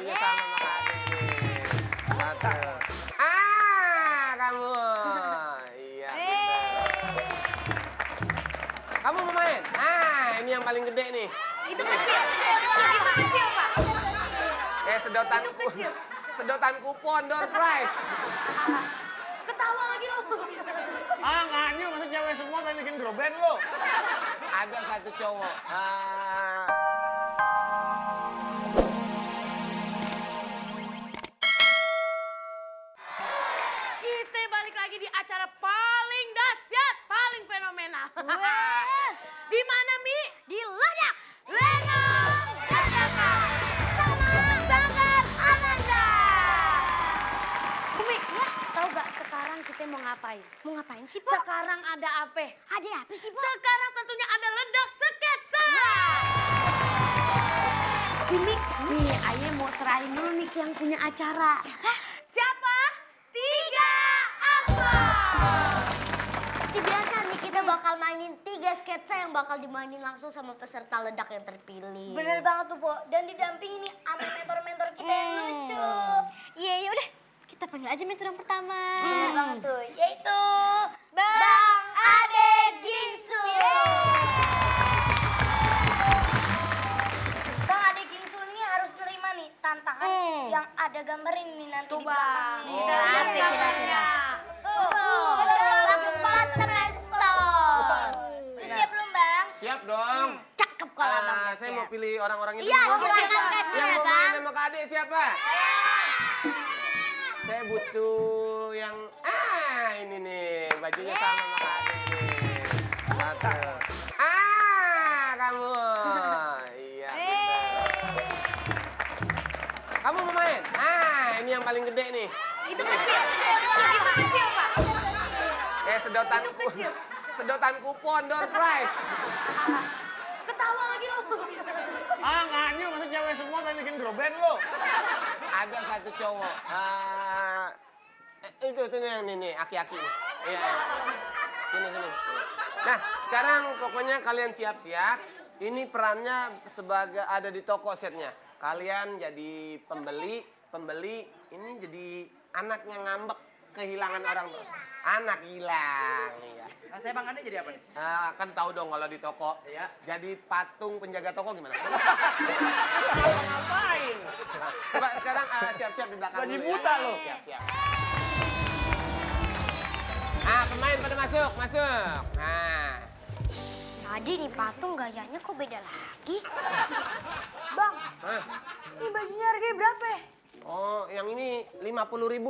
bajunya sama Kak Ade nih. Mantap. Kamu. Iya. Kamu mau main? Ini yang paling gede nih. Itu kecil, itu kecil, Pak. Sedotan kupon, door prize. Ketawa lagi lo. Nganyu, masa cewek semua pengen bikin girl band lo? Ada satu cowok. Kita balik lagi di acara paling dahsyat, paling fenomenal. Di mana, Mi? Di Ledak Lenong Dadakan sama Sanggar Ananda. Mi, tahu gak sekarang kita mau ngapain? Mau ngapain sih, Po? Sekarang ada apa? Ada apa sih, Po? Sekarang tentunya ada ledak sketsa. Mi, nih Ayah mau serahin dulu nih ke yang punya acara. Siapa? Siapa? Tiga Angkot. Seperti biasa nih kita bakal mainin 3 sketsa yang bakal dimainin langsung sama peserta ledak yang terpilih. Bener banget tuh, Po. Dan didampingi nih sama mentor-mentor kita yang lucu. Iya, ya udah. Kita panggil aja mentor yang pertama. Bener banget tuh. Yaitu Bang Ade Gingsul. Bang Ade Gingsul ini harus nerima nih tantangan yang ada gambarin nih nanti Tuh, di belakang Bang. nih. Kita lihat apa kira-kira? Tuh. Lu siap belum, Bang? Siap dong. Cakep kalau Bang udah Saya siap. mau pilih orang-orang itu. Iya, dulu. silakan Kak, Yang mau Bang. main sama Kak Ade siapa? Saya butuh yang ini nih, bajunya sama Kak Ade nih. Mantap. Kamu. Iya. bener. Kamu mau main? Ini yang paling gede nih. Itu kecil, itu kecil, Pak. Sedotan kupon, door prize. Ketawa lagi lo. Nganyu, masa cewek semua pengen bikin girl band lo? Ada satu cowok. Itu yang ini, aki-aki. Iya. Sini. Nah, sekarang pokoknya kalian siap-siap. Ini perannya sebagai ada di toko setnya. Kalian jadi pembeli. Ini jadi anaknya ngambek kehilangan orang tua. Anak hilang. Iya. Nah, saya Bang Ade jadi apa nih? Kan tahu dong kalau di toko. Iya. Jadi patung penjaga toko gimana? Ngapain? Coba sekarang siap-siap di belakang Lagi dulu buta ya. lo. Siap-siap. Pemain pada masuk. Tadi nih patung gayanya kok beda lagi? Bang, Hah? ini bajunya harganya berapa ya? Oh, yang ini 50.000,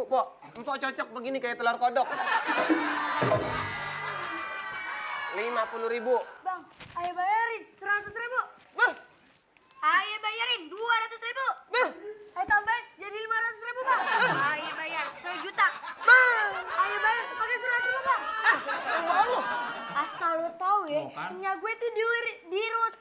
Pok. Empok cocok begini kayak telur kodok. 50.000. Bang, ayo bayarin 100.000. Beh, Ayo bayarin 200.000. beh, Ayo tambahin jadi 500.000, Bang. Ayo bayar 1 juta. beh. Ayo bayar pakai surat dulu, Bang. Asal lo tahu ya, punya gue tuh dirut.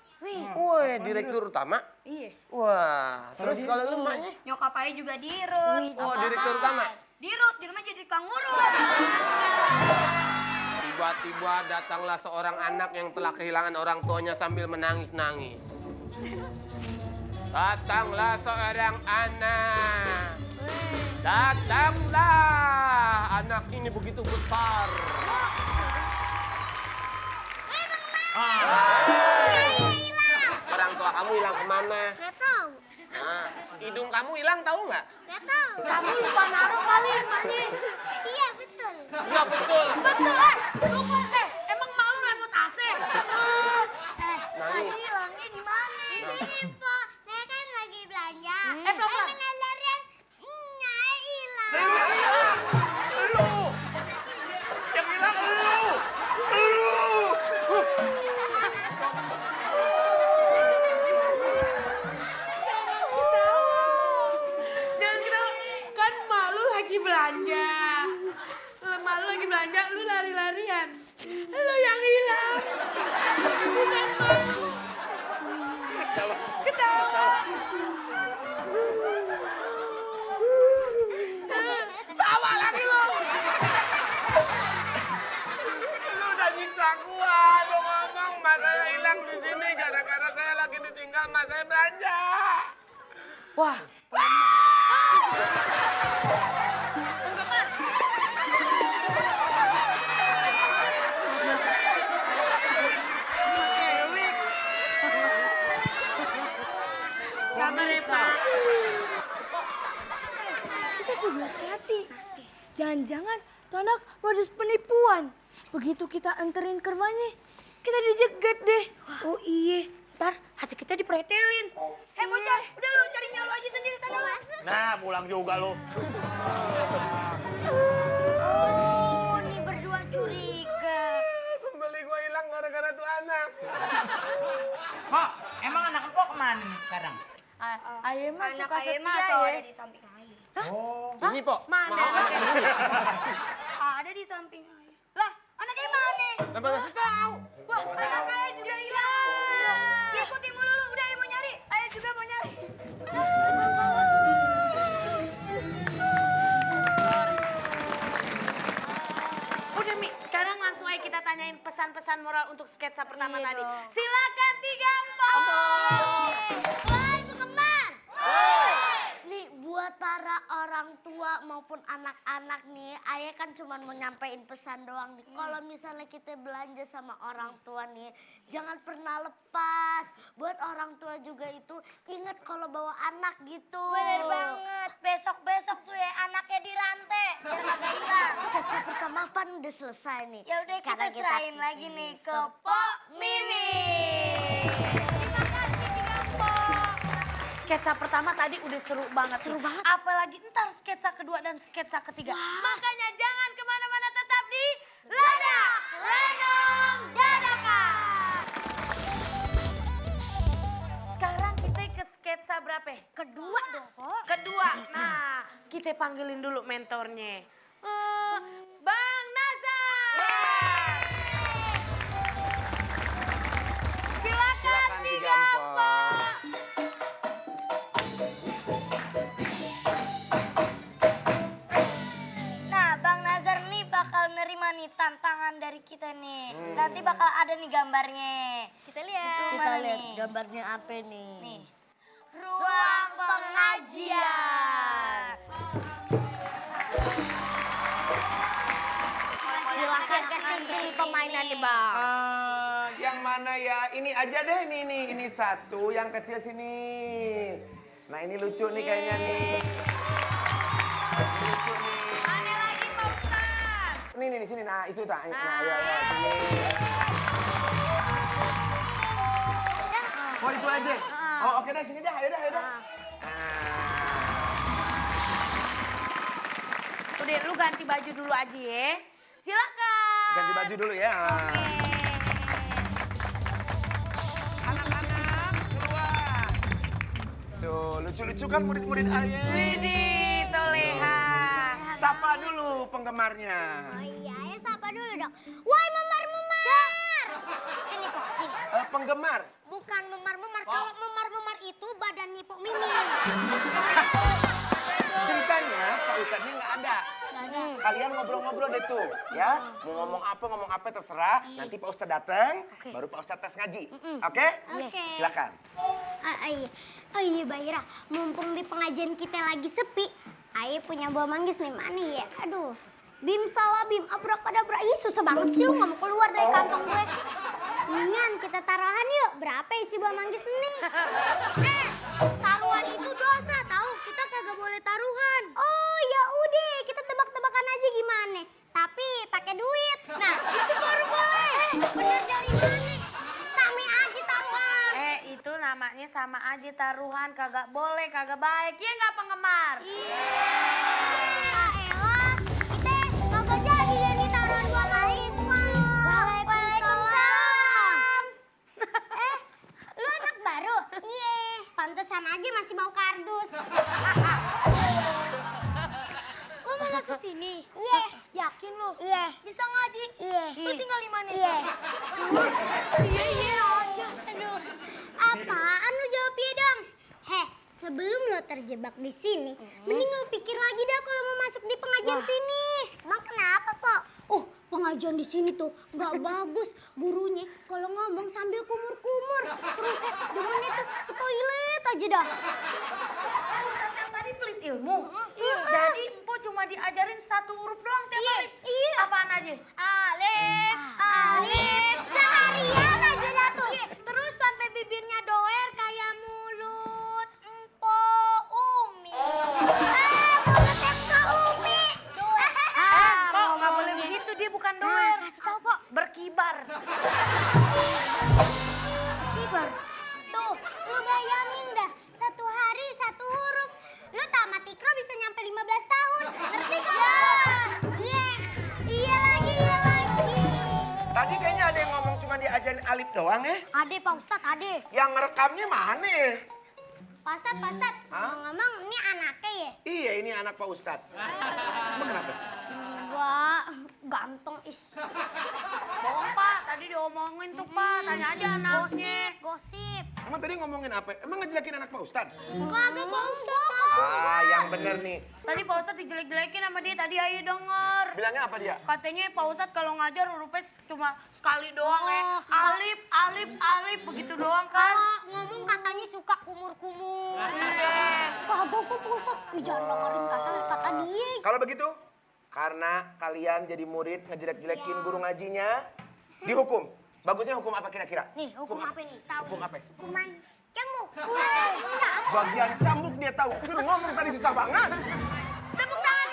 Woi, direktur utama? Iya. Wah, terus kalau lu maknya? Nyokap aja juga dirut. Oh, direktur utama? Dirut, di rumah jadi tukang ngurut. Tiba-tiba datanglah seorang anak yang telah kehilangan orang tuanya sambil menangis-nangis. Datanglah seorang anak. Datanglah. Anak ini begitu besar. Orang tua kamu hilang kemana? Gak tahu. Hidung kamu hilang tahu nggak? Gak tahu. Kamu lupa naruh kali emaknya. Iya, betul. Nggak betul. Betul, lupa emang malu repot AC. Nangis. Hilangnya di mana? Di sini, Po. Saya kan lagi belanja. Pelan-pelan. Menyadari Nyai hilang. Lu! Yang bilang lu! Jangan ketawa. Kan malu lagi belanja. Malu lagi belanja, lu lari-larian. Lu yang hilang. Bukan malu. Ketawa. Tawa lagi lu. Lu udah nyiksa gua. Lu ngomong mas saya hilang di sini gara-gara saya lagi ditinggal mas saya belanja. Wah, Sabar ya, Pak. Kita kudu hati-hati. Jangan-jangan tuh anak modus penipuan. Begitu kita anterin ke rumahnya, kita dijegat deh. Oh iya, ntar hati kita dipretelin. Hei bocah, udah lu cari nyalo aja sendiri sana lu. Nah, pulang juga lu. Oh, nih berdua curiga. Kembali gua hilang gara-gara tuh anak. Kok, emang anak kok kemana nih sekarang? Ayah mah Anak suka ayah mah setia so ya. ada di samping ayah. Ini, Po. mana? Ada di samping ayah. Lah, anaknya mana? Kenapa nggak tahu? Wah, anak ayah juga hilang. Ikutin mulu lu, udah ayah mau nyari. Ayah juga mau nyari. Udah Mi, sekarang langsung aja kita tanyain pesan-pesan moral untuk sketsa pertama Iya tadi. dong. Silakan 3 empok. Woi, penggemar. Nih, buat para orang tua maupun anak-anak nih, ayah kan cuma mau nyampein pesan doang nih. Kalau misalnya kita belanja sama orang tua nih, jangan pernah lepas. Buat orang tua juga itu ingat kalau bawa anak gitu. Bener banget. Besok-besok tuh ya anaknya dirantai biar kagak hilang. Sketsa pertama pan udah selesai nih. Ya udah kita Karena serahin lagi nih ke Pok Mimi. Terima kasih 3 empok. Sketsa pertama tadi udah seru banget. Seru banget. Apalagi ntar sketsa kedua dan sketsa ketiga. Makanya jangan kemana-mana, tetap di Ledak, Lenong, Dadakan. Sekarang kita ke sketsa berapa? kedua dong, Pok. Kedua. Nah, kita panggilin dulu mentornya. Bang Nazar. Silakan 3 empok. Nah, Bang Nazar nih bakal nerima nih tantangan dari kita nih. Nanti bakal ada nih gambarnya. Kita lihat. Itu Kita mana lihat nih? gambarnya apa nih. Nih. Ruang pengajian. Silakan kasih pilih pemainannya, Bang. Yang mana ya? Ini aja deh, ini satu, yang kecil sini. Nah, ini lucu nih kayaknya nih. Ini lucu nih. Mana lagi Pak Ustaz? Ini sini. Nah, itu tak. Nah, ayo sini. Oh, itu aja. Oh, oke dah, sini dah. Ayo dah. Udah, lu ganti baju dulu aja ya. Silakan. Ganti baju dulu ya. Anak-anak, keluar. Tuh, lucu-lucu kan murid-murid ayah. Widih, soleha. Sapa dulu penggemarnya. Oh iya, ya sapa dulu dong. Woi, memar-memar. Sini, Pok, sini. Penggemar. Bukan memar-memar. Kalau memar-memar itu badannya Pok Mimi. Ceritanya Pak Ustadznya nggak ada. Kalian ngobrol-ngobrol deh tuh, ya. Mau ngomong apa terserah. Nanti Pak Ustadz datang, baru Pak Ustadz tes ngaji. Oke? Oke. Silakan. Oh iya, Baira. Mumpung di pengajian kita lagi sepi, Aye punya buah manggis nih, mana ya? Aduh. Bim salah bim, abrakadabra. Ih, susah banget sih lu nggak mau keluar dari kantong gue. Mendingan kita taruhan yuk. Berapa isi buah manggis nih? Taruhan itu dosa tahu. Kita kagak boleh taruhan. Oh ya udah, kita tebak-tebakan aja gimana. Tapi pakai duit. Nah, itu baru boleh. Bener dari mana? Sami aja taruhan. Itu namanya sama aja taruhan, kagak boleh, kagak baik. Ya nggak penggemar? Elah, kita kagak jadi deh nih taruhan 2 kali. Waalaikumsalam. Lu anak baru? Iya. Pantesan aja masih bau kardus. Lu mau masuk sini? Iya. Yakin lu? Iya. Bisa ngaji? Iya. Lu tinggal di mana? Iya. Iya aja. Aduh. Apaan lu jawab iya dong? Sebelum lo terjebak di sini, mending lo pikir lagi dah kalau mau masuk di pengajian sini. Emang kenapa, Pok? Pengajian di sini tuh nggak bagus. Gurunya kalau ngomong sambil kumur-kumur. Terus demennya tuh ke toilet aja dah. Ade, Pak Ustadz, ade. Yang ngerekamnya mana? Pak Ustadz, ngomong ini anaknya ya? Iya, ini anak Pak Ustadz. Emang kenapa? Enggak, ganteng is. Bohong Pak, tadi diomongin tuh Pak, tanya aja anaknya. Gosip. Emang tadi ngomongin apa? Emang ngejelekin anak Pak Ustadz? Kagak Pak Ustadz. Ah, yang bener nih. Tadi Pak Ustadz dijelek-jelekin sama dia, tadi Ayu denger. Bilangnya apa dia? Katanya Pak Ustadz kalau ngajar hurufnya cuma sekali doang ya. Alif, alif, alif, begitu doang kan. Kalau ngomong katanya suka kumur-kumur. Kagak kok Pak Ustadz. Ih, jangan dengerin kata dia. Kalau begitu, karena kalian jadi murid ngejelek-jelekin guru ngajinya, dihukum. Bagusnya hukum apa kira-kira? Nih, hukum apa nih? Tahu. Hukum apa? Hukuman cambuk. Bagian cambuk dia tahu. Suruh ngomong tadi susah banget. Tepuk tangan